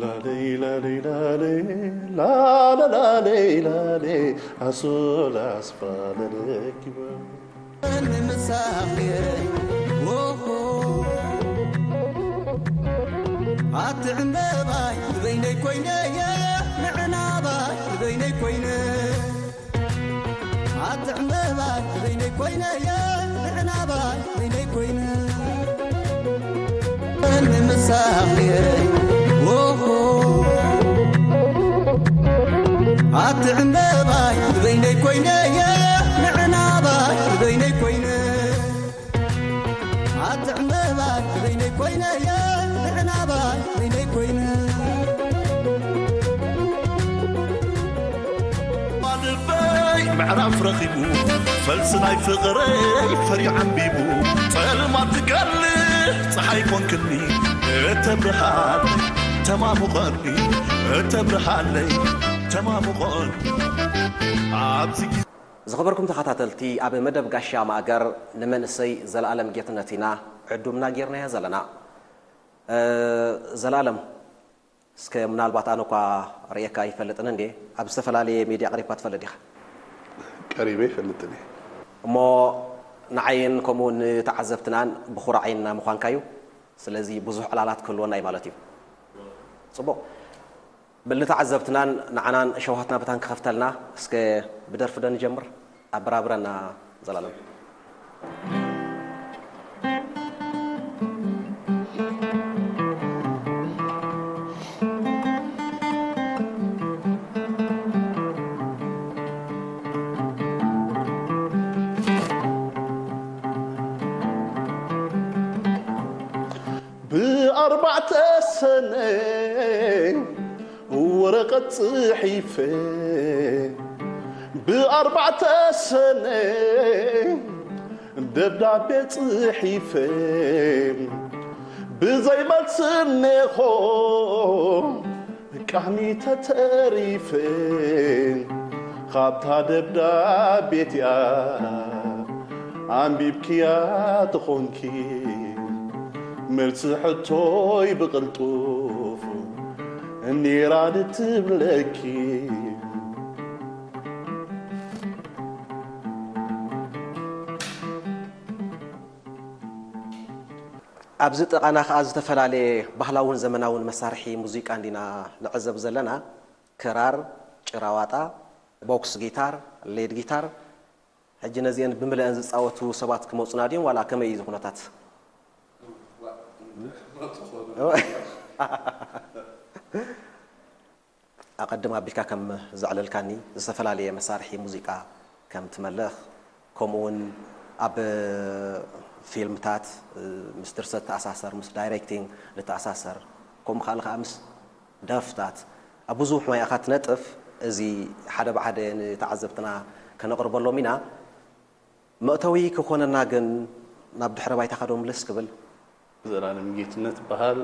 ላለይ ላለይ ላለይ ላለ ላለይ ላለይ ኣሶላ ኣስፋለለኪ ንምሳሌ ኦሆ ኣቲ ዕምበባይ ንበይነይ ኮይነየ ንዕናባይ ንበይነይ ኮይነ ኣቲ ዕምበባይ ንበይነይ ኮይነየ ንዕናባይ ንበይነይ ኮይነ ንምሳሌ ኦሆ ኣቲ ዕምበባይ ንበይነይ ኮይነየ ንዕናባይ ንበይነይ ኮይነ ኣቲ ዕምበባይ ንበይነይ ኮይነየ ንዕናባይ ንበይነይ ኮይነ ልበይ ምዕራፍ ረኺቡ ፈልሲ ናይ ፍቕረይ ፈርዩ ዓንቢቡ ጸልማት ትጋልህ ጸሓይ ኮንክኒ እተብርሃለይ ተማሙቐኒ እተብርሃለይ ተማሙቐኒ ኣብዚ ግዜ ዝኸበርኩም ተኸታተልቲ፣ ኣብ መደብ ጋሻ ማእገር ንመንእሰይ ዘላለም ጌትነት ኢና ዕዱምና ጌርናዮ ዘለና። እ፣ ዘላለም፣ እስከ ምናልባት ኣነ እኳ ርእየካ ኣይፈልጥን እንዴ፣ ኣብ ዝተፈላለየ ሜድያ ቀሪብካ ትፈልጥ ዲኻ? ቀሪበ ይፈልጥን እየ። እሞ ንዓይን ከምኡ እውን ንተዓዘብትናን ብኹራዕ ዓይንና ምዃንካ እዩ። ስለዚ ብዙሕ ዕላላት ክህልወና እዩ ማለት እዩ። ጽቡቕ። ንተዓዘብትናን ንዓናን ሸውሃትና ብታን ክኸፍተልና፣ እስከ ብደርፊ ዶ ንጀምር? ኣበራብረና ዘላለም። ብኣርባዕተ ሰነ ወረቐት ጽሒፈ ብኣርባዕተ ሰነ ደብዳቤ ጽሒፈ ብዘይ መልሲ እኔሆ ቃኒ ተተሪፈ ካብታ ደብዳቤ እቲኣ ኣንቢብክያ ተኾንኪ መልሲ ሕቶይ ብቕልጡፍ ኔራ ንትብለኪ ኣብዚ ጥቓና ከኣ ዝተፈላለየ ባህላውን ዘመናውን መሳርሒ ሙዚቃ እንዲና ንዕዘብ ዘለና። ክራር፣ ጭራዋጣ፣ ቦክስ ጊታር፣ ሌድ ጊታር። ሕጂ ነዚአን ብምልአን ዝጻወቱ ሰባት ክመጹና ድዮም ዋላ ከመይ እዩ እዚ ኩነታት? ኣቐድም ኣቢልካ ከም ዘዕለልካኒ ዝተፈላለየ መሳርሒ ሙዚቃ ከም ትመልኽ፣ ከምኡ እውን ኣብ ፊልምታት ምስ ድርሰት ተኣሳሰር፣ ምስ ዳይሬክቲንግ ዝተኣሳሰር፣ ከምኡ ካልእ ከዓ ምስ ደርፍታት ኣብ ብዙሕ ሞያ ኢኻ ትነጥፍ። እዚ ሓደ ብሓደ ንተዓዘብትና ከነቕርበሎም ኢና። መእተዊ ክኾነና ግን ናብ ድሕረ ባይታኻ ዶ ምልስ ክብል? ዘላለም ጌትነት እበሃል።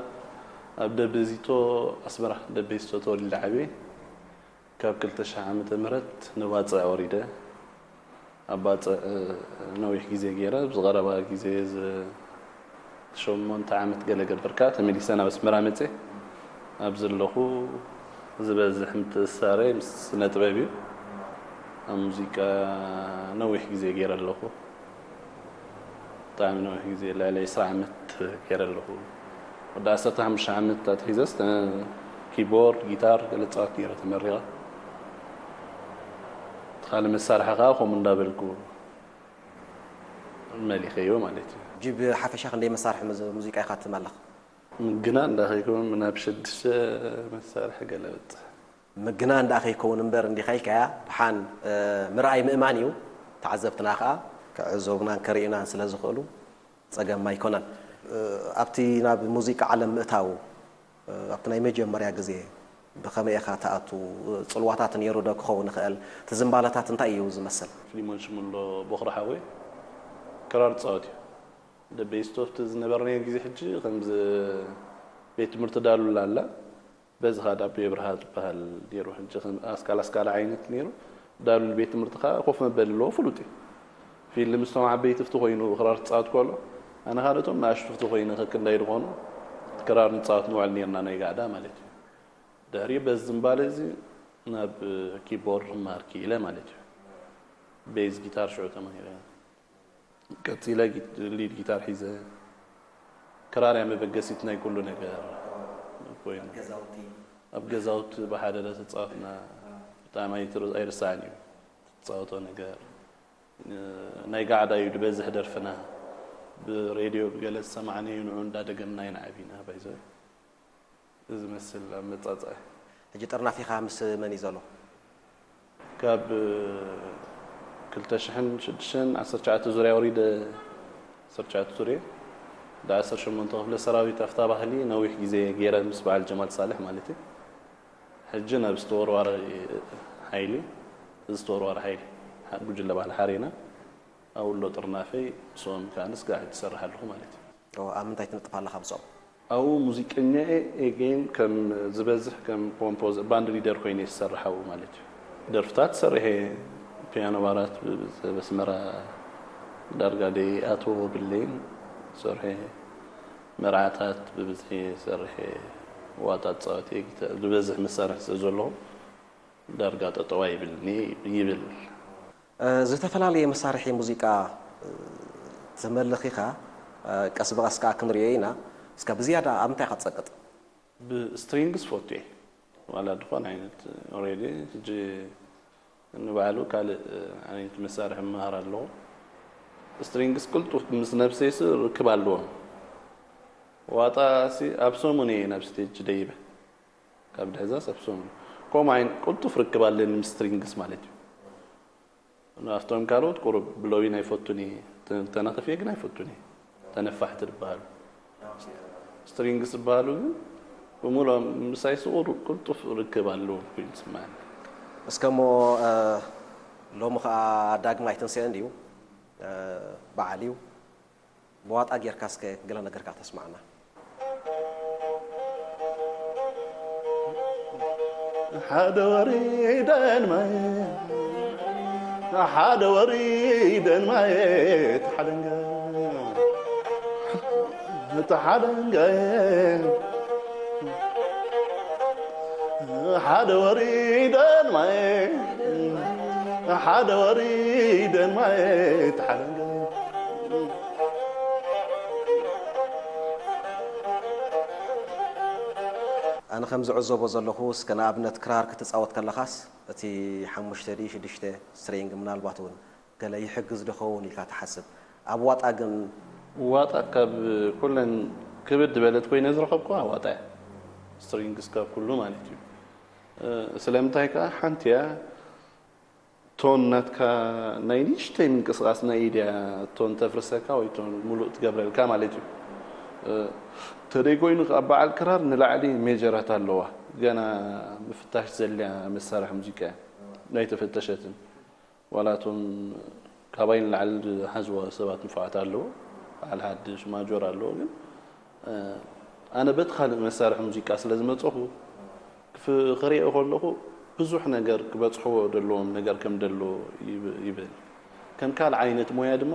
ኣብ ደብዚቶ ኣስመራ ደብዚቶ ተወሊደ ዓብየ። ካብ ክልተ ሽሕ ዓመተ ምህረት ንባጽዕ ወሪደ። ኣብ ባጽዕ ነዊሕ ግዜ ገይረ። ኣብዚ ቀረባ ግዜ እዚ ሸሞንተ ዓመት ገለ ገብር ከኣ ተመሊሰ ናብ ኣስመራ መጽየ። ኣብዚ ኣለኹ ዝበዝሕ ምትእስሳረይ ምስ ስነ ጥበብ እዩ። ኣብ ሙዚቃ ነዊሕ ግዜ ገይረ ኣለኹ። ብጣዕሚ ነዊሕ ግዜ፣ ልዕሊ ዕስራ ዓመት ገይረ ኣለኹ። ወዲ ዓሰርተ ሓሙሽተ ዓመት ኣትሒዘስ፣ ተ-፣ ኪቦርድ፣ ጊታር ገለ ጻወት ነይረ ተመሪቐ። እቲ ካልእ መሳርሒ ከኣ ከምኡ እንዳበልኩ መሊኸዮ ማለት እዩ። ሕጂ ብሓፈሻ ክንደይ መሳርሒ ሙዝ-፣ ሙዚቃ ኢኻ ትመልኽ? ምግና እንዳ ከይከውን ናብ ሽዱሽተ መሳርሒ ገለ በጽሕ። ምግና እንዳ ከይከውን እምበር እንዲኻ ኢልካያ፣ ደሓን፣ እ፣ ምርኣይ ምእማን እዩ። ተዓዘብትና ከኣ ክዕዘቡናን ከርእዩናን ስለ ዝኽእሉ ጸገም ኣይኮነን። እ፣ ኣብቲ ናብ ሙዚቃ ዓለም ምእታው፣ እ፣ ኣብቲ ናይ መጀመርያ ግዜ ብኸመይ ኢኻ ትኣቱ? ጽልዋታት ነይሩ ዶ ክኸውን ይኽእል? እቲ ዝንባለታት እንታይ እዩ ዝመስል? ፊሊሞን ሽሙሎ ቦኽሪ ሓወይ ክራር ጻወት እዩ። ደበይ ስቶፍት ዝነበርናዮ ግዜ ሕጂ ከምዚ ቤት ትምህርቲ ዳሉል ኣላ። በዚ ኸኣ ዳቦ የብርሃ ዝበሃል ነይሩ። ሕጂ ከም ኣስካል ኣስካል ዓይነት ነይሩ። ዳሉል ቤት ትምህርቲ ኸኣ ኮፍ መበሊ ኣለዎ፣ ፍሉጥ እዩ። ፊልም ምስቶም ዓበይቲ ፍቲ ኮይኑ ክራር ትጻወት ከሎ፣ ኣነ ኸኣ ነቶም ንኣሽቱ ፍቲ ኮይነ ከክንዳይ ዝኾኑ ክራር ንጻወት ንውዕል ነይርና፣ ናይ ጋዕዳ ማለት እዩ። ድሕሪ በዚ ዝምባለ እዚ ናብ ኪቦርድ ክመሃር ክኢለ ማለት እዩ። ቤዝ ጊታር ሽዑ ተማሂረ። ቀጺለ ጊ-፣ ሊድ ጊታር ሒዘ። ክራር እያ መበገሲት ናይ ኩሉ ነገር ኮይኑ። ኣብ ገዛውቲ ብሓደረ ተጻወትና። ብጣዕሚ ኣይትር-፣ ኣይርሳዕን እዩ ትጻወቶ ነገር። ናይ ጋዕዳ እዩ ዝበዝሕ ደርፍና። ብሬድዮ ብገለ ዝሰማዕናዮ ንዑ እንዳደገምና ኢና ዓቢና። ባይዘ ዝመስል ኣመጻጽኣ። ሕጂ ጥርናፊኻ ምስ መን እዩ ዘሎ? ካብ ክልተ ሽሕን ሽዱሽተን ዓሰርተ ትሽዓተ ዙርያ ወሪደ፣ ዓሰርተ ትሽዓተ ዙርያ፣ ዳ ዓሰርተ ሸሞንተ ክፍለ ሰራዊት፣ ኣብታ ባህሊ ነዊሕ ግዜ ገይረ ምስ በዓል ጀማል ሳልሕ ማለት እዩ። ሕጂ ናብ ዝተወርዋረ ሓይሊ፣ ዝተወርዋረ ሓይሊ፣ ጉጅለ ባህሊ ሓሬና፣ ኣብኡ ኣሎ ጥርናፈይ፣ ምስኦም ከኣ ንስጋዕ ሕጂ እሰርሕ ኣለኹ ማለት እዩ። ኦ፣ ኣብ ምንታይ ትነጥፍ ኣለኻ ብጾም? ኣብኡ ሙዚቀኛ እየ፣ ኤጌን ከም ዝበዝሕ ከም ኮምፖዝ-፣ ባንድ ሊደር ኮይነ እየ ዝሰርሕ ኣብኡ ማለት እዩ። ደርፍታት ሰሪሐ፣ ፒያኖ ባራት ብ-፣ ብ-፣ በስመራ ዳርጋ ደይኣትዎ ብለይን ሰሪሐ፣ መርዓታት ብብዝሒ ሰሪሐ፣ ዋጣ ጻወት እየ፣ ጊታ-፣ ዝበዝሕ መሳርሒ ስለ ዘለኹ ዳርጋ ጠጠው ኣይብልኒ ይብል። እ፣ ዝተፈላለየ መሳርሒ ሙዚቃ፣ እ፣ ትመልኽ ኢኻ፣ እ፣ ቀስ ብቐስ ከኣ ክንርእዮ ኢና። እስከ ብዝያዳ ኣብ ምንታይ ኢኻ ትጸቅጥ? ብስትሪንግስ ፈቱ እየ። ዋላ ዝኾነ ዓይነት፣ ኦሬዲ ሕጂ ንባዕሉ ካልእ ዓይነት መሳርሒ እመሃር ኣለኹ። ስትሪንግስ ቅልጡፍ ምስ ነብሰይሲ ርክብ ኣለዎም። ዋጣ ሲ ኣብ ሰሙን እየ ናብ ስቴጅ ደይበ። ካብ ድሕዛስ ኣብ ሰሙን። ከምኡ ዓይነት ቅልጡፍ ርክብ ኣለኒ ምስ ስትሪንግስ ማለት እዩ። ናብቶም ካልኦት ቁሩብ ብሎዊን ኣይፈቱን እየ። ተ-፣ ተነኽፍየ ግን ኣይፈቱን እየ። ተነፋሕቲ ዝበሃሉ። ስትሪንግስ ዝበሃሉ ግን ብምሉኦም ምሳይ ስቑር ቅልጡፍ ርክብ ኣለዎም ኮይኑ ይስምዓኒ። እስከ እሞ፣ እ፣ ሎሚ ኸኣ ዳግማይ ትንስኤ እንድዩ፣ እ፣ በዓል እዩ። ብዋጣ ጌርካ እስከ ገለ ነገር ከኣ ተስምዓና። ሓደ ወሪደን ማይ፣ ሓደ ወሪደን ማይ፣ ተሓደንገ፣ ተሓደንገ። ሓደ ወሪደን ማይ፣ ሓደ ወሪደን ማይ፣ ተሓደንገ። ኣነ ከም ዝዕዘቦ ዘለኹ፣ እስከ ንኣብነት ክራር ክትጻወት ከለኻስ፣ እቲ ሓሙሽተ ድዩ ሽዱሽተ ስትሪንግ ምናልባት እውን ገለ ይሕግዝ ዶ ኸውን ኢልካ ትሓስብ? ኣብ ዋጣ ግን? ዋጣ ካብ ኩለን ክብድ ዝበለት ኮይነ ዝረኸብኩዋ ዋጣ እያ። ስትሪንግስ ካብ ኩሉ ማለት እዩ። እ፣ ስለምንታይ ከኣ ሓንቲ እያ፣ ቶን ናትካ ናይ ንእሽተይ ምንቅስቓስ ናይ ኢድ እያ ቶን ተፍርሰካ ወይ ቶን ሙሉእ ትገብረልካ ማለት እዩ። እ፣ ተደይ ኮይኑ ከኣ በዓል ክራር ንላዕሊ ሜጀራት ኣለዋ። ገና ምፍታሽ ዘድልያ መሳርሒ ሙዚቃ እያ። ኣይተፈተሸትን። ዋላ እቶም ካባይ ንላዕሊ ዝሓዝዎ ሰባት ንፉዓት ኣለዉ። በዓል ሓድሽ ማጆር ኣለዉ። ግን፣ እ፣ ኣነ በቲ ካልእ መሳርሒ ሙዚቃ ስለ ዝመጸኹ፣ ክፍ-፣ ክሪኦ ከለኹ ብዙሕ ነገር ክበጽሕዎ ዘለዎም ነገር ከም ደሎ ይብ-፣ ይብል። ከም ካልእ ዓይነት ሞያ ድማ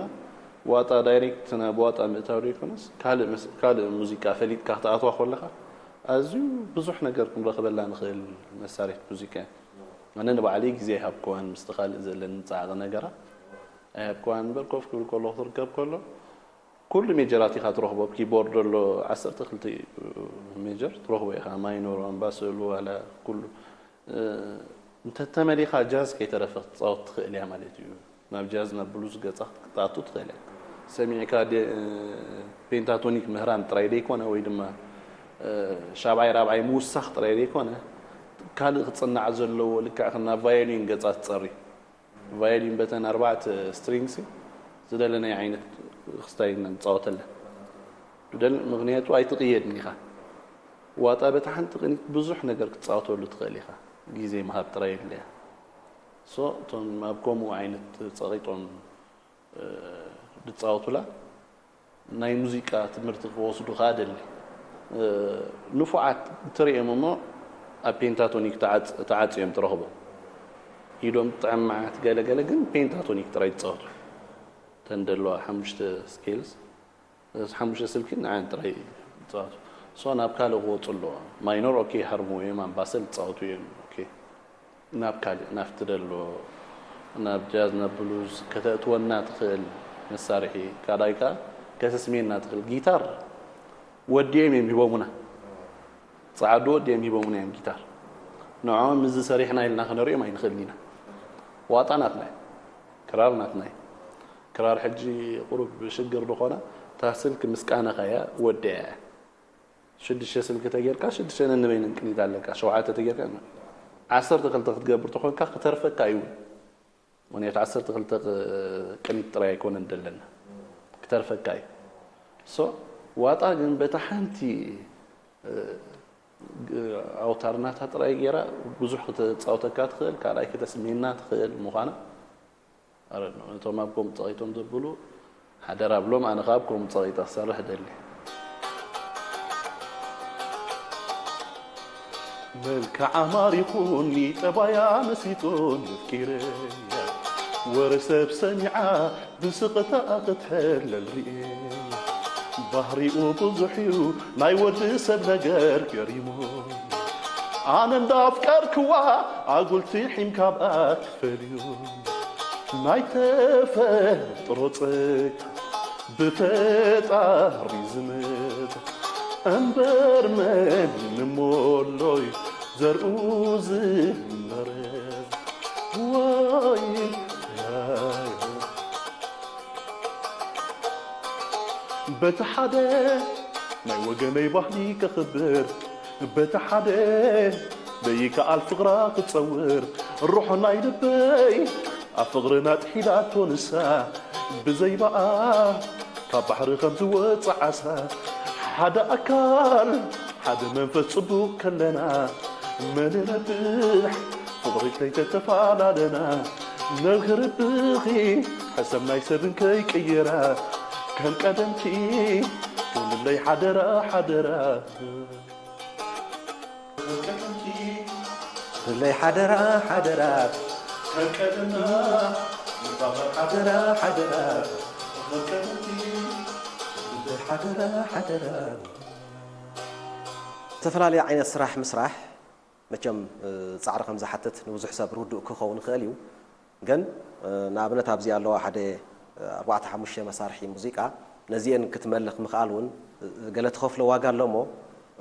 ዋጣ ዳይሬክት ናብ ዋጣ ምእታው ዘይኮነስ፣ ካልእ መስ-፣ ካልእ ሙዚቃ ፈሊጥካ ክትኣትዋ ከለኻ፣ ኣዝዩ ብዙሕ ነገር ክንረኽበላ ንኽእል መሳርሒት ሙዚቃ እያ። ኣነ ንባዕለይ ግዜ ኣይሃብክዋን፣ ምስቲ ካልእ ዘለኒ ጻዕቂ ነገራት ኣይሃብክዋን እምበር፣ ኮፍ ክብል ከለኹ ትርከብ ከሎ፣ ኩሉ ሜጀራት ኢኻ ትረኽቦ። ኣብ ኪቦርድ ዘሎ ዓሰርተ ክልተ ሜጀር ትረኽቦ ኢኻ። ማይኖር፣ ኣምባሰሉ፣ ዋላ ኩሉ። እ፣ እንተተመሊኻ ጃዝ ከይተረፈ ክትጻወት ትኽእል እያ ማለት እዩ። ናብ ጃዝ፣ ናብ ብሉዝ ገጻ ክትኣቱ ትኽእል እያ። ሰሚዕካ ደ-፣ ፔንታቶኒክ ምህራም ጥራይ ደይኮነ፣ ወይ ድማ፣ እ፣ ሻብዓይ ራብዓይ ምውሳኽ ጥራይ ደይኮነ፣ ካልእ ክጽናዕ ዘለዎ፣ ልክዕ ከም ናብ ቫዮሊን ገጻ ትጸሪ። ቫዮሊን በተን ኣርባዕተ ስትሪንግስ ዝደለናዮ ዓይነት ክስታይ ንጻወተለን። ብደል-፣ ምኽንያቱ ኣይትቕየድን ኢኻ። ዋጣ በታ ሓንቲ ቅኒት ብዙሕ ነገር ክትጻወተሉ ትኽእል ኢኻ። ግዜ ምሃብ ጥራይ የድልያ። ሶ፣ እቶም ኣብ ከምኡ ዓይነት ጸቒጦም፣ እ፣ ዝጻወቱላ ናይ ሙዚቃ ትምህርቲ ክወስዱ ከኣ ደሊ። እ፣ ንፉዓት ትርእዮም እሞ ኣብ ፔንታቶኒክ ተዓጽ-፣ ተዓጽዮም ትረኽቦም። ኢዶም ጥዕማት ገለ ገለ ግን ፔንታቶኒክ ጥራይ ይጻወቱ። እተን ደለዋ ሓሙሽተ ስኬልስ፣ ሓሙሽተ ስልኪ ንዓን ጥራይ ይጻወቱ። ሶ ናብ ካልእ ክወፁ ኣለዎ። ማይኖር ኦኬ ይሃርሙ እዮም፣ ኣምባሰል ይፃወቱ እዮም። ኦኬ ናብ ካልእ ናፍቲ ደሎ ናብ ጃዝ ናብ ብሉዝ ከተእትወና ትኽእል መሳርሒ ካልኣይ ከዓ ከተስሜና ትኽእል ጊታር ወዲኦም እዮም ሂቦሙና። ፃዓዱ ወዲኦም ሂቦሙና እዮም ጊታር። ንዖም እዚ ሰሪሕና ኢልና ከነሪኦም ኣይንኽእልን ኢና። ዋጣ ናትና እዩ። ክራር ናትና እዩ። ክራር ሕጂ ቁሩብ ሽግር ዝኾና እታ ስልክ ምስ ቃነኻያ ወዲያ እያ። ሽዱሽተ ስልኪ ተጌርካ ሽዱሽተ ነንበይነን ቅኒት ኣለካ። ሸውዓተ ተጌርካ ዓሰርተ ክልተ ክትገብር ተኾንካ ክተርፈካ እዩ። ምክንያቱ ዓሰርተ ክልተ ቅኒት ጥራይ ኣይኮነን ደለና ክተርፈካ እዩ። ሶ ዋጣ ግን በታ ሓንቲ ኣውታርናታ ጥራይ ገይራ ብዙሕ ክተፃውተካ ትኽእል ካልኣይ ክተስሜና ትኽእል ምዃና ኣረድኦ። እቶም ኣብ ከምኡ ጸቒጦም ዘብሉ ሓደራ ብሎም፣ ኣነ ከኣ ኣብ ከምኡ ጸቒጠ ክሰርሕ እደሊ። መልክዓ ማሪኹኒ ጠባያ መሲጡን ኣፍቂረያ ወረ ሰብ ሰሚዓ ብስቕታ ክትሕለል ርእየ ባህሪኡ ብዙሕ እዩ ናይ ወዲ ሰብ ነገር ገሪሙ ኣነ እንዳፍቀርክዋ ኣጉልቲ ሒም ካብኣ ክፈልዩ ናይ ተፈጥሮ ጸጋ ብፈጣሪ ዝመጸ እምበር መን እሞ ኣሎ'ዩ ዘርኡ ዝመረዘ ወይ በቲ ሓደ ናይ ወገነይ ባህሊ ከኽብር በቲ ሓደ ደይከኣል ፍቕራ ክጸውር ሩሑ ናይ ልበይ ኣብ ፍቕርና ጥሒዳቶ ንሳ ብዘይ በኣ ካብ ባሕሪ ከም ዝወጽእ ዓሳ ሓደ ኣካል ሓደ መንፈስ ጽቡቕ ከለና መን ይረብሕ ፍቕሪ ከይተተፈላለና ነግርብኺ ሕሰብ ናይ ሰብን ከይቅይራ ከም ቀደምኪ ኩንለይ ሓደራ ሓደራ ብለይ ሓደራ ሓደራ ከም ቀደምና ንፋቐር ሓደራ ሓደራ ከም ቀደምኪ ብለይ ሓደራ ሓደራ ዝተፈላለየ ዓይነት ስራሕ ምስራሕ መቸም ፃዕሪ ከም ዝሓትት ንብዙሕ ሰብ ርዱእ ክኸውን ይኽእል እዩ። ግን ንኣብነት ኣብዚ ኣለዋ ሓደ ኣርባዕተ ሓሙሽተ መሳርሒ ሙዚቃ ነዚአን ክትመልኽ ምኽኣል እውን ገለ ትኸፍሎ ዋጋ ኣሎ እሞ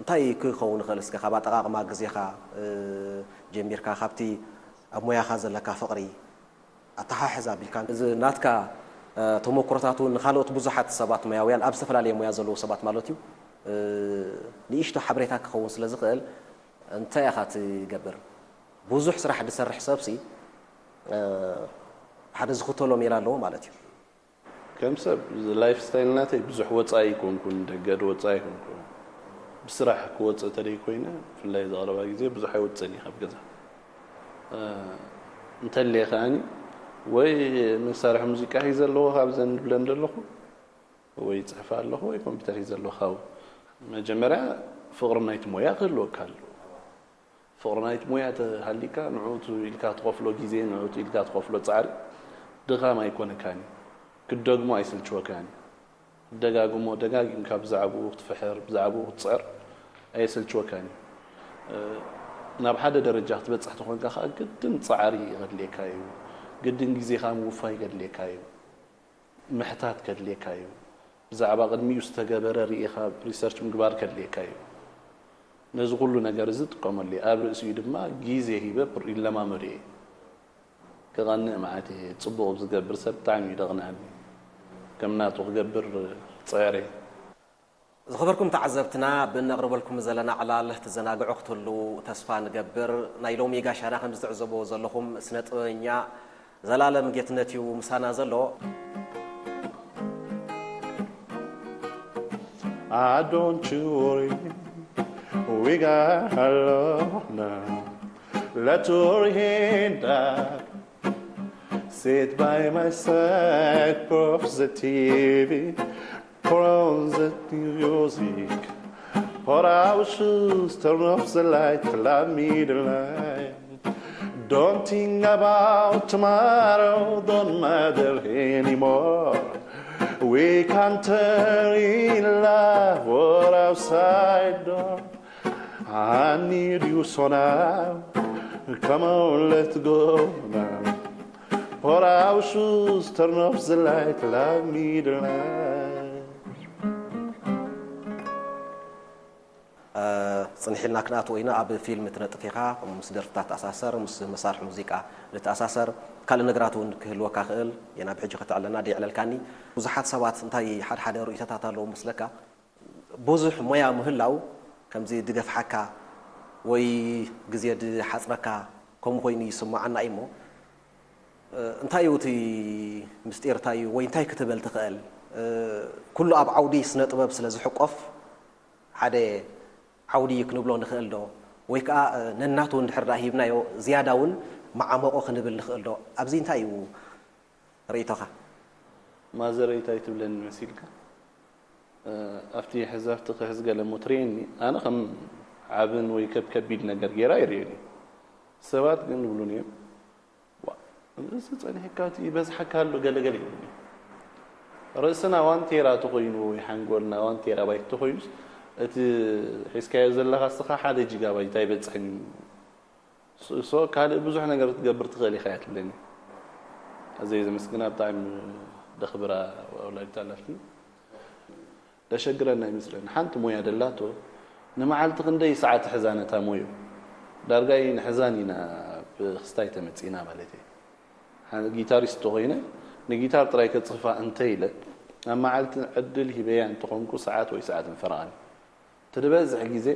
እንታይ ክኸውን ይኽእል እስከ ካብ ኣጠቓቕማ ግዜኻ ጀሚርካ ካብቲ ኣብ ሞያኻ ዘለካ ፍቕሪ ኣተሓሕዛ ኣቢልካ እዚ ናትካ ተሞክሮታት እውን ንካልኦት ብዙሓት ሰባት ሞያውያን ኣብ ዝተፈላለየ ሞያ ዘለዉ ሰባት ማለት እዩ ንእሽቶ ሓበሬታ ክኸውን ስለ ዝኽእል እንታይ ኢኻ ትገብር? ብዙሕ ስራሕ ዝሰርሕ ሰብሲ ሓደ ዝኽተሎ ሜላ ኣለዎ ማለት እዩ። ከም ሰብ ላይፍ ስታይል ናተይ ብዙሕ ወፃኢ ኣይኮንኩን፣ ደገ ዶ ወፃኢ ኣይኮንኩን። ብስራሕ ክወፅእ ተደይ ኮይነ ብፍላይ እዚ ቀረባ ግዜ ብዙሕ ኣይወፅእን እየ ካብ ገዛ። እንተልየ ከዓኒ ወይ መሳርሒ ሙዚቃ ሒዘ ኣለኹ ካብዘን ዝብለን ዘለኹ ወይ ይፅሕፍ ኣለኹ ወይ ኮምፒተር ሒዘ ኣለኹ ካብኡ። መጀመርያ ፍቕሪ ናይቲ ሞያ ክህልወካ ኣለዎ። ፍቕሪ ናይቲ ሞያ ተሃሊካ ንዕኡ ኢልካ ትኸፍሎ ግዜ ንዕኡ ኢልካ ትኸፍሎ ፃዕሪ ድኻም ኣይኮነካን እዩ። ክትደግሞ ኣይስልችወካን እዩ። ክትደጋግሞ ደጋጊምካ ብዛዕብኡ ክትፍሕር ብዛዕብኡ ክትፅዕር ኣየስልችወካን እዩ። ናብ ሓደ ደረጃ ክትበፅሕ ተኾንካ ከዓ ግድን ፃዕሪ ከድልየካ እዩ። ግድን ግዜኻ ምውፋይ ከድልየካ እዩ። ምሕታት ከድልየካ እዩ። ብዛዕባ ቅድሚኡ ዝተገበረ ርኢኻ ሪሰርች ምግባር ከድልየካ እዩ። ነዚ ኩሉ ነገር እዚ ጥቀመሉ እየ። ኣብ ርእሲኡ ድማ ግዜ ሂበ ይለማመዶ እየ። ክቐንእ መዓት እየ። ፅቡቕ ዝገብር ሰብ ብጣዕሚ እዩ ደቕንዐኒ። ከም ናቱ ክገብር ፅዕር እየ። ዝኸበርኩም ተዓዘብትና ብእነቕርበልኩም ዘለና ዕላል ትዘናግዑ ክትህልዉ ተስፋ ንገብር። ናይ ሎሚ ጋሻና ከም ዝትዕዘብዎ ዘለኹም ስነ ጥበበኛ ዘላለም ጌትነት እዩ ምሳና ዘሎ። Ah, don't you worry, we got love now. Let your hand up. Sit by my side, put off the T V, put on the music, put our shoes, turn off the light, love me the line. Don't think about tomorrow, don't matter anymore. We can turn in love or outside door. I need you so now. Come on, let's go now. Put our shoes, turn off the light, love me the night. ጽንሕ ኢልና ክንኣትዎ ኢና። ኣብ ፊልም ትነጥፍ ኢኻ፣ ምስ ደርፍታት ተኣሳሰር፣ ምስ መሳርሒ ሙዚቃ ዝተኣሳሰር ካልእ ነገራት እውን ክህልወካ ክእል። የናብ ሕጂ ከተዕለና ደይዕለልካኒ። ብዙሓት ሰባት እንታይ ሓድሓደ ርእይቶታት ኣለዎም መስለካ? ብዙሕ ሞያ ምህላው ከምዚ ድገፍሓካ ወይ ግዜ ድሓጽረካ ከምኡ ኮይኑ ይስምዓና እዩ እሞ እንታይ እዩ እቲ ምስጢር እንታይ እዩ ወይ እንታይ ክትበል ትኽእል? ኩሉ ኣብ ዓውዲ ስነ ጥበብ ስለ ዝሕቆፍ ሓደ ዓውዲ እዩ ክንብሎ ንኽእል ዶ? ወይ ከዓ ነናቱ እንድሕር ደኣ ሂብናዮ ዝያዳ እውን መዓመቖ ክንብል ንኽእል ዶ? ኣብዚ እንታይ እዩ ርእይቶኻ? ማዘር እንታይ ትብለኒ መሲልካ ኣብቲ ሕዛፍቲ ክሕዝ ገለ ሞ ትርእየኒ ኣነ ከም ዓብን ወይ ከብ ከቢድ ነገር ገይራ ይርእየኒ ሰባት ግን ይብሉን እዮም እዚ ጸኒሕካ እቲ ይበዝሓካ ኣሎ ገለገለ ይብሉኒ ርእስና ዋንቴራ ተኾይኑ ወይ ሓንጎልና ዋንቴራ ባይት ተኾይኑስ እቲ ሒዝካዮ ዘለኻ ስኻ ሓደ ጂጋባይት ኣይበጽሕን እዩ ሶ ካልእ ብዙሕ ነገር ክትገብር ትኽእል ኢኻ እያ ትብለኒ። ኣዘይ ዘመስግና ብጣዕሚ ደኽብራ ወላዲት ኣላትኒ። ደሸግረና ኣይመስለኒ ሓንቲ ሞያ ደላቶ ንመዓልቲ ክንደይ ሰዓት ትሕዛ ነታ ሞዮ ዳርጋ ኣይንሕዛን ኢና ብኽስታይ ተመጺና ማለት እየ። ሓንቲ ጊታሪስት ተኾይነ ንጊታር ጥራይ ከጽሕፋ እንተ ኢለ ኣብ መዓልቲ ዕድል ሂበያ እንተኾንኩ ሰዓት ወይ ሰዓትን ፈረቓን። እቲ ዝበዝሕ ግዜ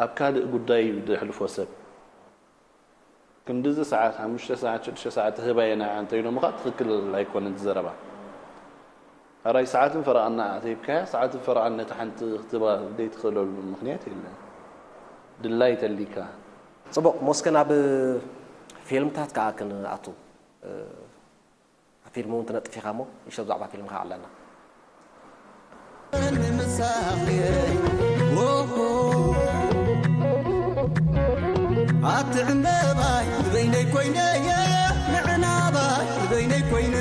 ኣብ ካልእ ጉዳይ እዩ ደሕልፎ ሰብ። ክንድዚ ሰዓት ሓሙሽተ ሰዓት ሽዱሽተ ሰዓት ትህባ እየ ንዓ እንተኢሎምኻ ትኽክል ኣይኮነን እቲ ዘረባ። ሕራይ ሰዓትን ፈረቓን ንዓ ተሂብካያ ሰዓትን ፈረቓን ነታ ሓንቲ ክትህባ ዘይትኽእለሉ ምኽንያት የለን። ድላይ ተሊካ። ጽቡቕ ሞስከ ናብ ፊልምታት ከኣ ክንኣቱ። ፊልም እውን ትነጥፍ ኢኻ እሞ ንእሽቶ ብዛዕባ ፊልምኻ ኣዕለና። ኣቲ ዕምበባይ ዝበይነይ ኮይነ እየ ንዕናባይ ዝበይነይ ኮይነ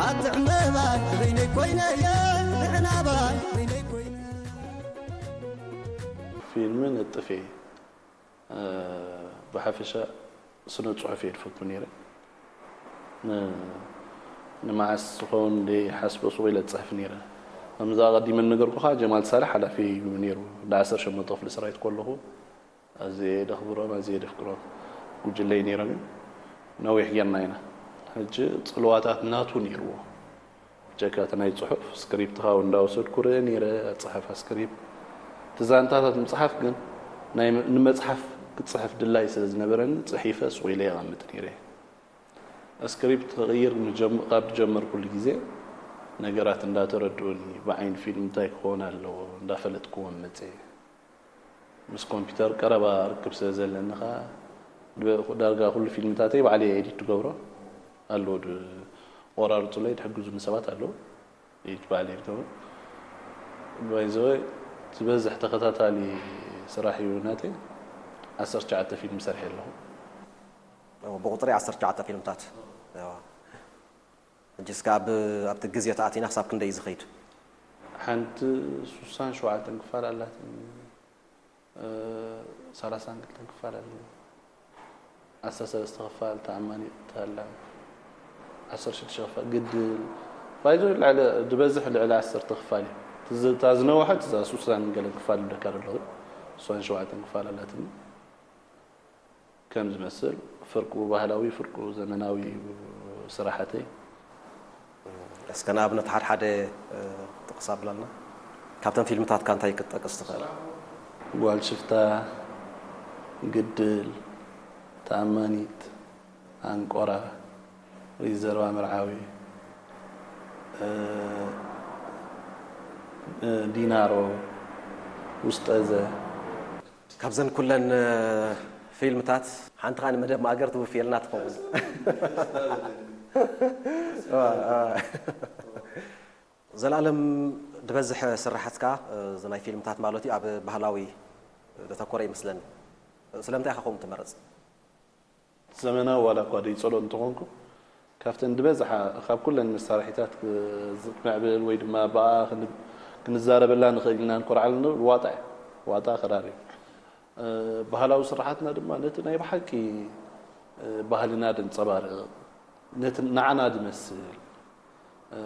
ኣቲ ዕምበባይ ዝበይነይ ኮይነ እየ ንዕናባይ ዝበይነይ ኮይነ ፊልም ነጥፍ እየ ብሓፈሻ ስነ ፅሑፍ እየ ዝፈቱ ነይረ። ንመዓስ ዝኸውን ዘይሓስቦ ሱቕ ኢለ ዝፅሕፍ ነይረ። ከምዚ ኣቐዲመ ዝነገርኩኻ ጀማል ሳልሕ ሓላፊ እዩ ነይሩ። እንዳ ዓሰርተ ሸሞንተ ክፍሊ ሰራዊት ከለኹ ኣዝየ የደኽብሮን ኣዝየ የደፍቅሮን ጉጅለ እዩ ነይሩ። ግን ነዊሕ ጌርና ኢና። ሕጂ ፅልዋታት ናቱ ነይርዎ። ጀካ እቲ ናይ ጽሑፍ ስክሪፕትኻ እውን እንዳወሰድኩ ርእ ነይረ ኣጸሓፋ ስክሪፕት እቲ ዛንታታት ምጽሓፍ ግን ናይ ንመጽሓፍ ክጽሕፍ ድላይ ስለ ዝነበረኒ ጽሒፈ ስቕ ኢለ የቐምጥ ነይረ ስክሪፕት ክቕይር ካብ ዝጀመርኩሉ ግዜ ነገራት እንዳተረድኡኒ ብዓይኒ ፊልም እንታይ ክኸውን ኣለዎ እንዳፈለጥክዎ መጽየ ምስ ኮምፒተር ቀረባ ርክብ ስለ ዘለኒ ከኣ ዳርጋ ኩሉ ፊልምታተይ ባዕለይ ኤዲት ትገብሮ ኣለዉ ዝቆራርፁለይ ዝሕግዙኒ ሰባት ኣለዉ ኤዲት ባዕለይ ዝገብሮ ባይዘወይ ዝበዝሕ ተኸታታሊ ስራሕ እዩ ናተይ ዓሰርተ ትሽዓተ ፊልም ሰርሐ ኣለኹ ብቁፅሪ ዓሰርተ ትሽዓተ ፊልምታት ሕጂ እስከ ኣብቲ ግዜ ተኣቲና ክሳብ ክንደይ እዩ ዝኸይድ ሓንቲ ሱሳን ሸውዓተን ክፋል ኣላትኒ ሰላሳን ክልተን ክፋል ኣለዎ። ዓሰርተ ሰለስተ ክፋል ተኣማኒት ኣላ። ዓሰርተ ሽዱሽተ ክፋል ግድል ባይዞ ልዕሊ ዝበዝሕ ልዕሊ ዓሰርተ ክፋል እዩ። እታ ዝነውሐት እዛ ሱሳን ገለን ክፋል ይብለካ ዘለኹ። ሱሳን ሸውዓተን ክፋል ኣላትኒ። ከም ዝመስል ፍርቁ ባህላዊ ፍርቁ ዘመናዊ እዩ ስራሓተይ። እስከ ንኣብነት ሓደ ሓደ ጥቕስ ኣብለና። ካብተን ፊልምታትካ እንታይ ክትጠቅስ ትኽእል? ጓል ሽፍታ፣ ግድል፣ ተኣማኒት፣ ኣንቆራ፣ ሪዘርባ መርዓዊ፣ ዲናሮ፣ ውስጠዘ፣ ካብዘን ኩለን ፊልምታት ሓንቲ ከኣ ንመደብ ማእገር ትውፍየልና ትኸውን። ዘላለም ዝበዝሕ ስራሓትካ እዚ ናይ ፊልምታት ማለት እዩ ኣብ ባህላዊ ዘተኮረ ይመስለኒ። ስለምንታይ ኢኻ ከምኡ ትመርጽ? ዘመናዊ ዋላ እኳ ደይጸሎ እንተኾንኩ ካብተን ዝበዝሓ፣ ካብ ኩለን መሳርሒታት ክ-፣ ዝምዕብል ወይ ድማ ብኣ ክን-፣ ክንዛረበላ ንኽእል ኢና፣ ንኮርዓሉ ንብል ዋጣ እያ። ዋጣ ክራር እዩ። እ፣ ባህላዊ ስርሓትና ድማ ነቲ ናይ ብሓቂ፣ እ፣ ባህልና ዘንጸባርቕ፣ ነቲ ንዓና ዝመስል፣ እ፣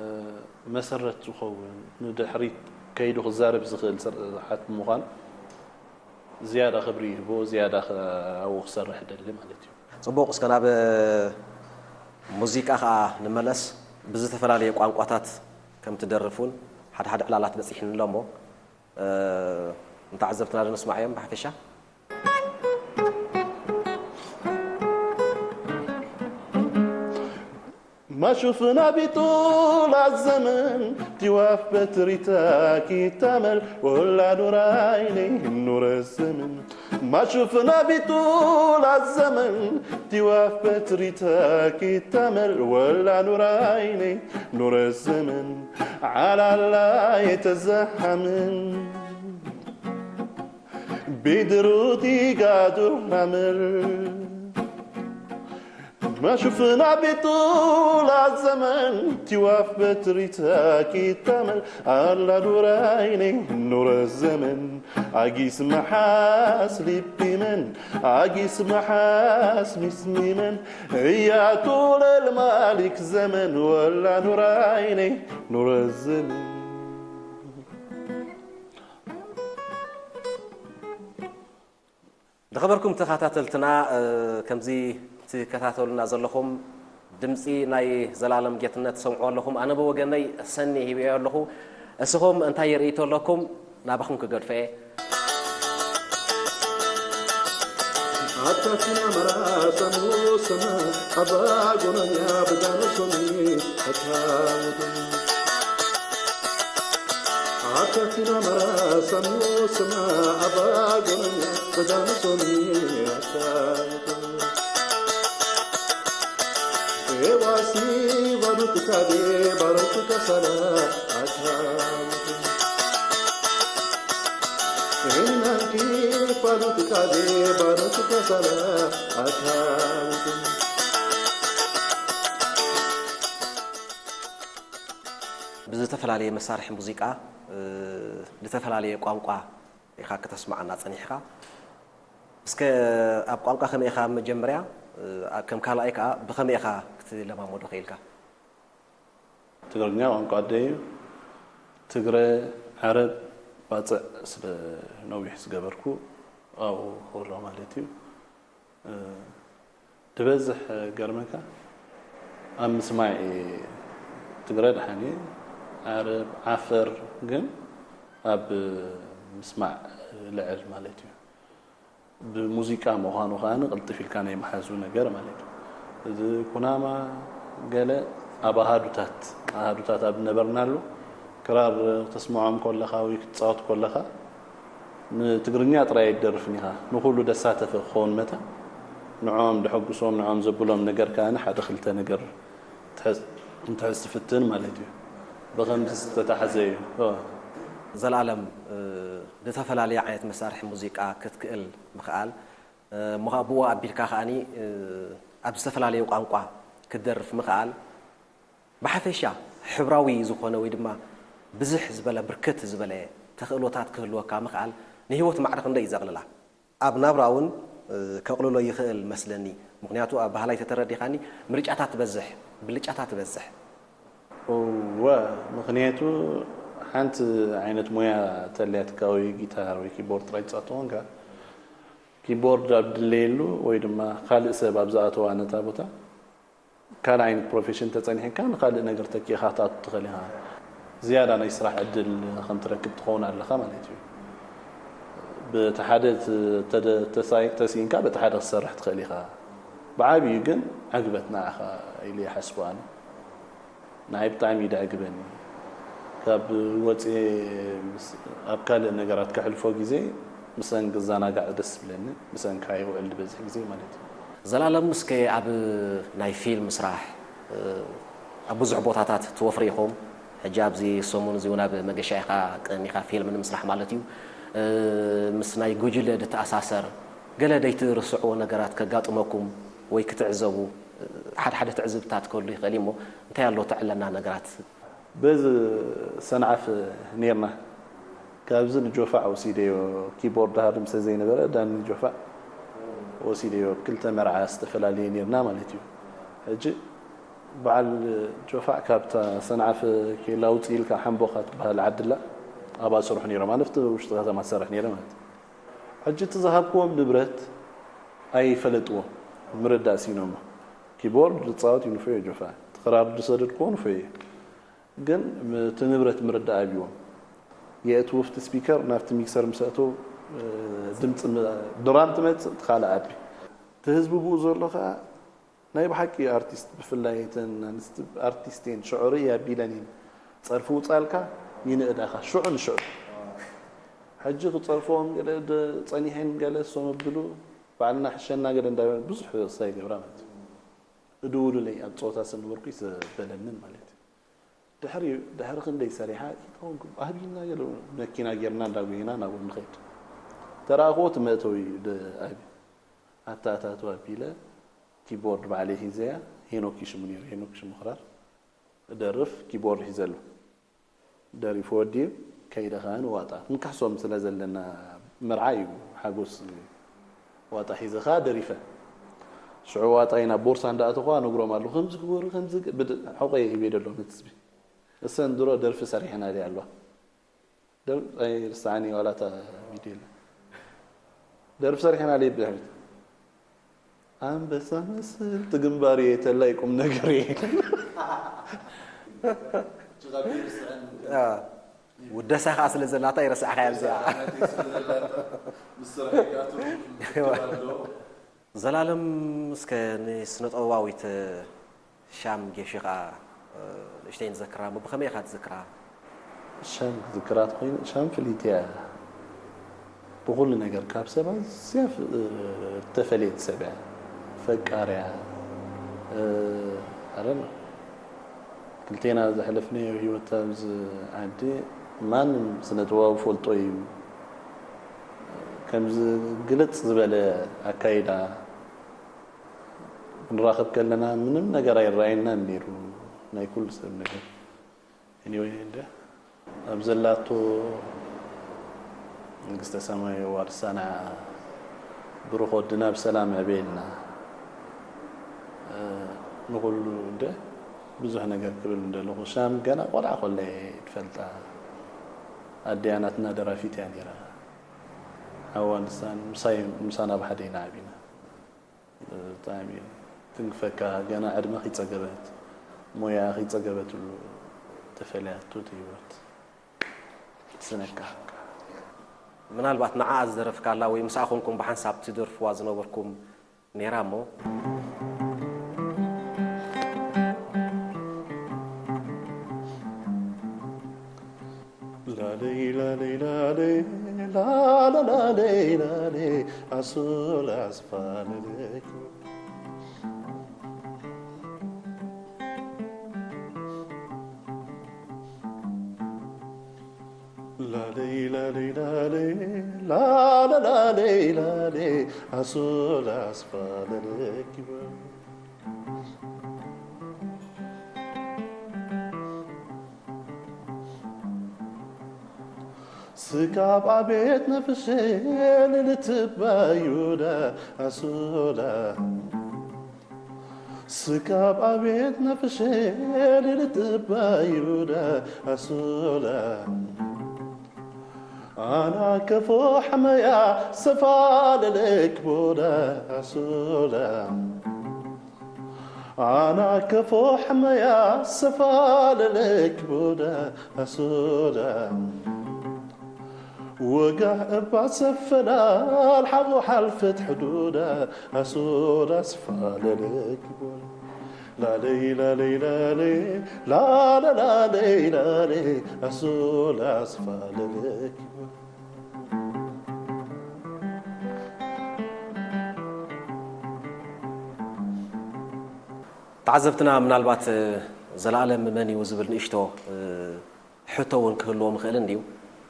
መሰረት ዝኸውን፣ ንድሕሪት ከይዱ ክዛረብ ዝኽእል ስርሓት ብምዃኑ ዝያዳ ክብሪ ይህቦ፣ ዝያዳ ከ-፣ ኣብኡ ክሰርሕ ይደሊ ማለት እዩ። ጽቡቕ፣ እስከ ናብ ሙዚቃ ኸኣ ንመለስ። ብዝተፈላለየ ቋንቋታት ከም ትደርፍ እውን ሓደ ሓደ ዕላላት በጺሕኒ ኣሎ እሞ፣ እ፣ ንተዓዘብትና ዶ ነስማዓዮም ብሓፈሻ? ما شفنا بطول الزمن توافقت ريتك تمل ولا نور عيني نور الزمن. ما شفنا بطول الزمن توافقت ريتك تمل ولا نور عيني نور الزمن على لا يتزحمن. بدروتي قادر نمر. ما شفنا بطول الزمن توافقت ريتك تمل على نور عيني نور الزمن. أقيس محاس لبي من، أقيس محاس مسمي من، يا طول المالك زمن ولا نور عيني نور الزمن. ዝኸበርኩም ተኸታተልትና፣ እ፣ ከምዚ ትከታተሉና ዘለኹም ድምጺ ናይ ዘላለም ጌትነት ትሰምዑ ኣለኹም። ኣነ ብወገነይ ሰኒ ሂበዮ ኣለኹ። እስኹም እንታይ ርእይቶ ኣለኩም? ናባኹም ክገድፎ እየ። ኣታትና መራሳ ንወሰና፣ ኣባ ጎነኛ ብዳነሶኒ ኣታውዱ። ኣታትና መራሳ ንወሰና፣ ኣባ ጎነኛ ብዳነሶኒ ኣታውዱ። ኤዋሲ ባዱት ካዴ ባሮቱ ከሳላ ኣታውቱ። እናንኪ ባዱት ካዴ ባሮቱ ከሳላ ኣታውቱ። ብዝተፈላለየ መሳርሒ ሙዚቃ፣ እ፣ ብዝተፈላለየ ቋንቋ ኢኻ ከተስምዓና ጸኒሕካ። እስከ ኣብ ቋንቋ ከመይ ኢኻ መጀመርያ፣ እ፣ ኣብ ከም ካልኣይ ከኣ ብኸመይ ኢኻ ክትለማመዶ ኽኢልካ? ትግርኛ ቋንቋ ኣደይ እዩ። ትግረ፣ ዓረብ፣ ባጽዕ ስለ ነዊሕ ዝገበርኩ ኣብኡ ክህሎ ማለት እዩ። እ፣ ዝበዝሕ ገርመካ ኣብ ምስማዕ እየ። ትግረ ደሓን እየ። ዓረብ፣ ዓፈር ግን ኣብ ምስማዕ ልዕል ማለት እዩ። ብሙዚቃ ምዃኑ ከኣ ቅልጥፍ ኢልካ ናይ ምሓዙ ነገር ማለት እዩ። እዚ ኩናማ ገለ ኣብ ኣሃዱታት፣ ኣሃዱታት ኣብ ነበርናሉ ክራር ክተስምዖም ከለኻ ወይ ክትጻወት ከለኻ ንትግርኛ ጥራይ ኣይትደርፍን ኢኻ። ንኹሉ ደሳተፈ ክኸውን መታን ንዕኦም ደሐጉሶም፣ ንዕኦም ዘብሎም ነገር ከኣ ሓደ ክልተ ነገር ትሕዝ፣ እንትሕዝ ትፍትን ማለት እዩ። ብኸምዚ ዝተታሕዘ እዩ። ኦ። ዘላለም፣ እ፣ ዝተፈላለየ ዓይነት መሳርሒ ሙዚቃ ክትክእል ምኽኣል፣ እ፣ እሞ ኸኣ ብኡ ኣቢልካ ከኣኒ፣ እ፣ ኣብ ዝተፈላለየ ቋንቋ ክትደርፍ ምኽኣል፣ ብሓፈሻ ሕብራዊ ዝኾነ ወይ ድማ ብዝሕ ዝበለ፣ ብርክት ዝበለ ተኽእሎታት ክህልወካ ምኽኣል ንህይወት ማዕረ ክንደይ እዩ ዘቕልላ? ኣብ ናብራ እውን፣ እ፣ ከቕልሎ ይኽእል መስለኒ። ምኽንያቱ ኣብ ባህላይ ተተረዲኻኒ ምርጫታት ትበዝሕ፣ ብልጫታት ትበዝሕ። እወ፣ ምኽንያቱ ሓንቲ ዓይነት ሞያ ተልያትካ ወይ ጊታር ወይ ኪቦርድ ጥራይ ትጻወት ተኾንካ፣ ኪቦርድ ኣብ ድለየሉ ወይ ድማ ካልእ ሰብ ኣብ ዝኣተዋ ነታ ቦታ፣ ካልእ ዓይነት ፕሮፌሽን ተጸኒሕካ ንኻልእ ነገር ተኪእኻ ክትኣቱ ትኽእል ኢኻ። ዝያዳ ናይ ስራሕ ዕድል ከም ትረክብ ትኸውን ኣለኻ ማለት እዩ። በቲ ሓደ ተ-፣ ተደ-፣ ተሳይ-፣ ተሲኢንካ በቲ ሓደ ክትሰርሕ ትኽእል ኢኻ። ብዓብዩ ግን ዕግበት ንዓኻ ኢለ ይሓስቦ ኣነ። ንዓይ ብጣዕሚ እዩ ደዕግበኒ። ካብ ወፅየ ምስ-፣ ኣብ ካልእ ነገራት ከሕልፎ ግዜ ምሰን ክዘናጋዕ ደስ ዝብለኒ፣ ምሰን ከዓ ይውዕል ዝበዝሕ ግዜ ማለት እዩ። ዘላለም፣ እስከ ኣብ ናይ ፊልም ስራሕ፣ እ፣ ኣብ ብዙሕ ቦታታት ትወፍሩ ኢኹም። ሕጂ ኣብዚ ሰሙን እዚ እውን ኣብ መገሻ ኢኻ ቀኒኻ ፊልም ንምስራሕ ማለት እዩ። እ፣ ምስ ናይ ጉጅለ ዝተኣሳሰር ገለ ዘይትርስዕዎ ነገራት ከጋጥመኩም ወይ ክትዕዘቡ፣ እ፣ ሓደ ሓደ ትዕዝብታት ክህሉ ይኽእል እዩ እሞ እንታይ ኣሎ ተዕለና ነገራት? በዚ ሰንዓፍ ኔርና። ካብዚ ንጆፋዕ ወሲደዮ፣ ኪቦርድ ሃርም ስለ ዘይነበረ ዳኒ ጆፋዕ ወሲደዮ። ክልተ መርዓ ዝተፈላለየ ኔርና ማለት እዩ። ሕጂ በዓል ጆፋዕ ካብታ ሰንዓፍ ኬላ ውፅእ ኢልካ ሓምቦኻ ትበሃል ዓድላ ኣብኣ ዝሰርሑ ነይሮም። ኣነ ኣብቲ ውሽጢ ከተማ ዝሰርሕ ነይረ ማለት እዩ። ሕጂ እቲ ዝሃብክዎም ንብረት ኣይፈለጥዎ ምርዳእ ሲኖሞ። ኪቦርድ ዝፃወት እዩ ንፎዮ ጆፋዕ። እቲ ክራር ዝሰደድክዎ ንፎዮ እዩ። ግን እቲ ንብረት ምርዳእ ኣብዎም የእትዉ ኣብቲ ስፒከር ናብቲ ሚክሰር ምስ ኣእተዉ ድምፂ ድራም ትመፅእ እቲ ካልእ ኣቢ እቲ ህዝቢ ብኡ ዘሎ ከዓ ናይ ብሓቂ ኣርቲስት ብፍላይ እተን ኣንስቲ ኣርቲስት እየን ሽዑ ርእይ ኣቢለን እየን ፀርፊ ውፃልካ ይንእዳኻ ሽዑ ንሽዑ ሕጂ ክፀርፍዎም ገለ ጸኒሐን ገለ እሶም ኣብሉ ባዕልና ሕሸና ገለ እንዳ ብዙሕ ሳይ ገብራ ማለት እድውሉለይ ኣብ ፀወታ ስነበርኩ ይሰበለንን ማለት እዩ ድሕሪ ድሕሪ ክንደይ ሰሪሓ ይኸውን ኣህቢና ገለ መኪና ጌርና እንዳጎይና ናብኡ ንኸይድ ተራእኽዎ እቲ መእተዊ ኣቢ ኣታኣታቱ ኣቢለ ኪቦርድ ባዕለይ ሒዘያ ሄኖክ ሽሙ ነይሩ ሄኖክ ሽሙ ክራር እደርፍ ኪቦርድ ሒዘሉ ደሪፉ ወዲኡ ከይደ ከዓ ንዋጣ ክንክሕሶም ስለ ዘለና መርዓ እዩ ሓጎስ ዋጣ ሒዘ ከዓ ደሪፈ ሽዑ ዋጣ ኢና ቦርሳ እንዳኣተኹዋ ነግሮም ኣለኹ ከምዚ ግበሩ ከምዚ ሕቆየ ሂበ ደሎ ነቲ ህዝቢ እሰን ድሮ ደርፊ ሰሪሐና ድያ ኣለዋ ኣይርሳዕኒ ዋላ እታ ቪድዮ የለ ደርፊ ሰሪሐና ለይ ብድሕሪት ኣንበሳ መስል ትግንባር እየ ተላይ ቁም ነገር እየ ውደሳ ከዓ ስለ ዘላታ ይረሳዕካ እያ እዚኣ ምስ ስራሕ ይጋቱ ክትብል ኣለዎ ዘላለም እስከ ንስነጥበባዊት ሻም ጌሽ ከዓ ንእሽተይ ንዘክራ እሞ ብኸመይ ኢኻ ትዝክራ? ሻም ክዝክራ ተኾይኑ ሻም ፍልይቲ እያ ብኹሉ ነገር ካብ ሰብ ኣዝያ ፍ- እተፈለየት ሰብ እያ ፈቃር እያ ኣረና ክልቴና ዘሕለፍናዮ ህይወት ኣብዚ ዓዲ ማንም ስነጥበባዊ ፈልጦ እዩ ከምዚ ግልፅ ዝበለ ኣካይዳ ክንራኸብ ከለና ምንም ነገር ኣይረኣየናን ነይሩ ናይ ኩሉ ሰብ ነገር anyway እንደ ኣብ ዘላቶ መንግስተ ሰማይ የዋርሳ ንዓ ብሩኽ ወድና ብሰላም ዕቤልና ንኹሉ እንደ ብዙሕ ነገር ክብል እንደለኹ ሻም ገና ቆልዓ ኮለ ትፈልጣ ኣዲኣ ናትና ደራፊት እያ ነይራ ሓዋ ንሳን ምሳይ ምሳና ብሓደ ኢና ዓቢና ብጣዕሚ ትንክፈካ ገና ዕድመ ከይፀገበት ሞያ ከይፀገበትሉ ተፈልያቶ እቲ ህይወት ስነካ ምናልባት ንዓኣ ዝደረፍካላ ወይ ምስኣ ኮንኩም ብሓንሳብ ትደርፍዋ ዝነበርኩም ነይራ እሞ ላለይ ላለይ ላለይ ላላ ላለይ ላለይ ኣሱላ ዝፋለለኪ ላለይ ላለይ ላለይ ላላ ላለይ ላለይ ኣሱላ ዝፋለለኪ ስጋብ ኣቤት ነፍሴ ልልትባዩዳ ኣሱላ ስጋብ ኣቤት ነፍሴ ልልትባዩዳ ኣሱላ ኣና ከፎ ሕመያ ሰፋለለክ ቦዳ ኣሱላ ኣና ከፎ ሕመያ ሰፋለለክ ቦዳ ኣሱላ ወጋህ እባ ሰፈላል ሓቦ ሓልፈት ሕዱዳ ኣሱላ ስፋለለክ ቦዳ ላለይ ላለይ ላለይ ላላ ላለይ ላለይ ኣሱላ ስፋለለክ ቦዳ ተዓዘብትና ምናልባት ዘላለም መን እዩ ዝብል ንእሽቶ ሕቶ እውን ክህልዎም ይኽእል እንድዩ።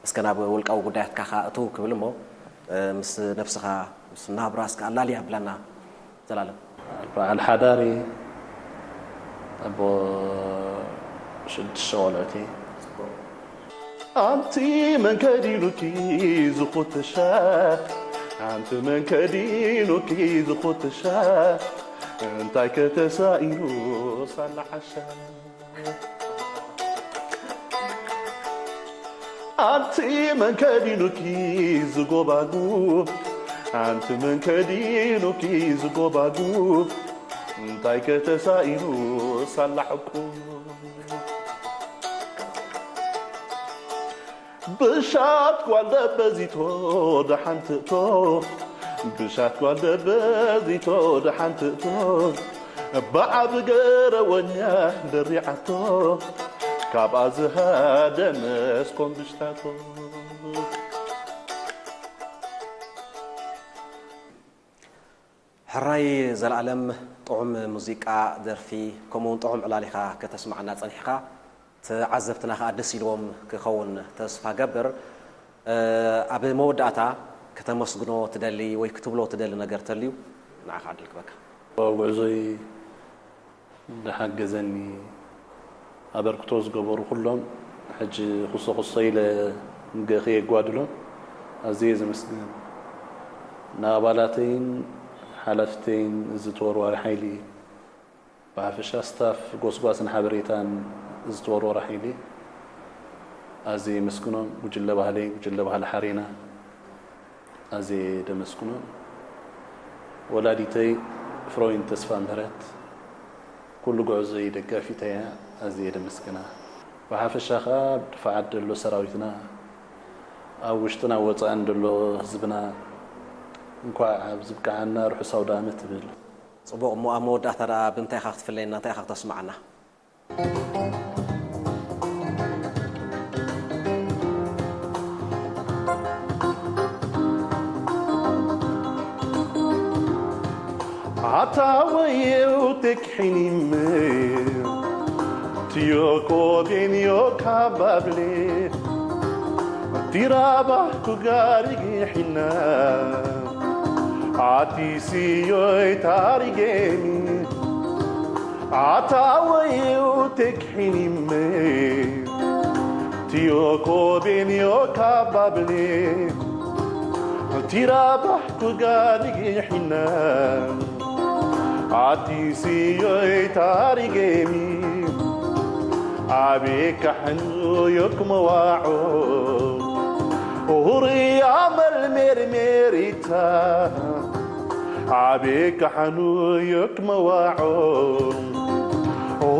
እስከ ናብ ውልቃዊ ጉዳያትካ ከኣ እትው ክብል እሞ ምስ ነብስኻ ምስ ናብራ እስከ ኣላልያ ብለና ዘላለም። በዓል ሓዳር እየ፣ ኣቦ ሽዱሽተ ቆልዑት እየ። ኣንቲ መን ከዲኑኪ ዝኹትሻ? ኣንቲ መን ከዲኑኪ ዝኹትሻ? እንታይ ከተሳኢኑ ሳላ ዓሻ? ኣንቲ መን ከዲኑኪ ዝጎባጉብ? ኣንቲ መን ከዲኑኪ ዝጎባጉብ? እንታይ ከተሳኢኑ ሳላ ዕቁብ? ብሻት ጓል ደበዚቶ ደሓን ትእቶ፣ ብሻት ጓል ደበዚቶ ደሓን ትእቶ፣ ብዓቢ ገረወኛ ደሪዓቶ፣ ካብኣ ዝሃደመስ ኮምብሽታቶ። ሕራይ ዘላለም፣ ጥዑም ሙዚቃ፣ ደርፊ፣ ከምኡውን ጥዑም ዕላል ኢኻ ከተስማዓና ጸኒሕካ። ተዓዘብትና ከኣ ደስ ኢልዎም ክኸውን ተስፋ ገብር። ኣብ መወዳእታ ከተመስግኖ ትደሊ ወይ ክትብሎ ትደሊ ነገር ተልዩ ንዓኻ ዕድል ክበካ። ጉዕዞይ ዝሓገዘኒ ኣበርክቶ ዝገበሩ ኩሎም ሕጂ ክሶ ክሶ ኢለ ገ- ከየጓድሎም ኣዝየ ዘመስግን ንኣባላተይን ሓላፍተይን እዚ ተወርዋሪ ሓይሊ ብሓፈሻ ስታፍ ጎስጓስን ሓበሬታን ዝተወርወረ ሓይሊ ኣዝየ የመስግኖም። ጉጅለ ባህለይ፣ ጉጅለ ባህሊ ሓሬና ኣዝየ ደመስግኖም። ወላዲተይ ፍሮይን ተስፋምህረት ኩሉ ጉዕዞይ ደጋፊተያ ኣዝየ ደመስግና። ብሓፈሻ ከኣ ኣብ ድፋዓት ዘሎ ሰራዊትና ኣብ ውሽጥን ኣብ ወጻእን ዘሎ ህዝብና እንኳዕ ኣብዚ ብቅዓና ርሑስ ኣውደኣመት እብል። ጽቡቕ እሞ ኣብ መወዳእታ ደኣ ብምንታይ ኢኻ ክትፍለየና እንታይ ኢኻ ክተስምዓና? ኣታወየው ተክሒኒም ትዮኮ ቤንዮ ካባብሌ ቲራባ ኩጋሪጊ ሒና ኣቲሲዮይ ታሪጌሚ ኣታወየው ተክሒኒም ትዮኮ ቤንዮ ካባብሌ ቲራባ ኩጋሪጊ ሒና ኣቲሲዮይ ታሪጌሚ ኣቤ ካሕኑ ዮክመዋዖ ሁርያ መልሜርሜሪታ ኣቤ ካሕኑ ዮክመዋዖ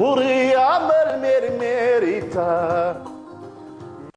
ሁርያ መልሜርሜሪታ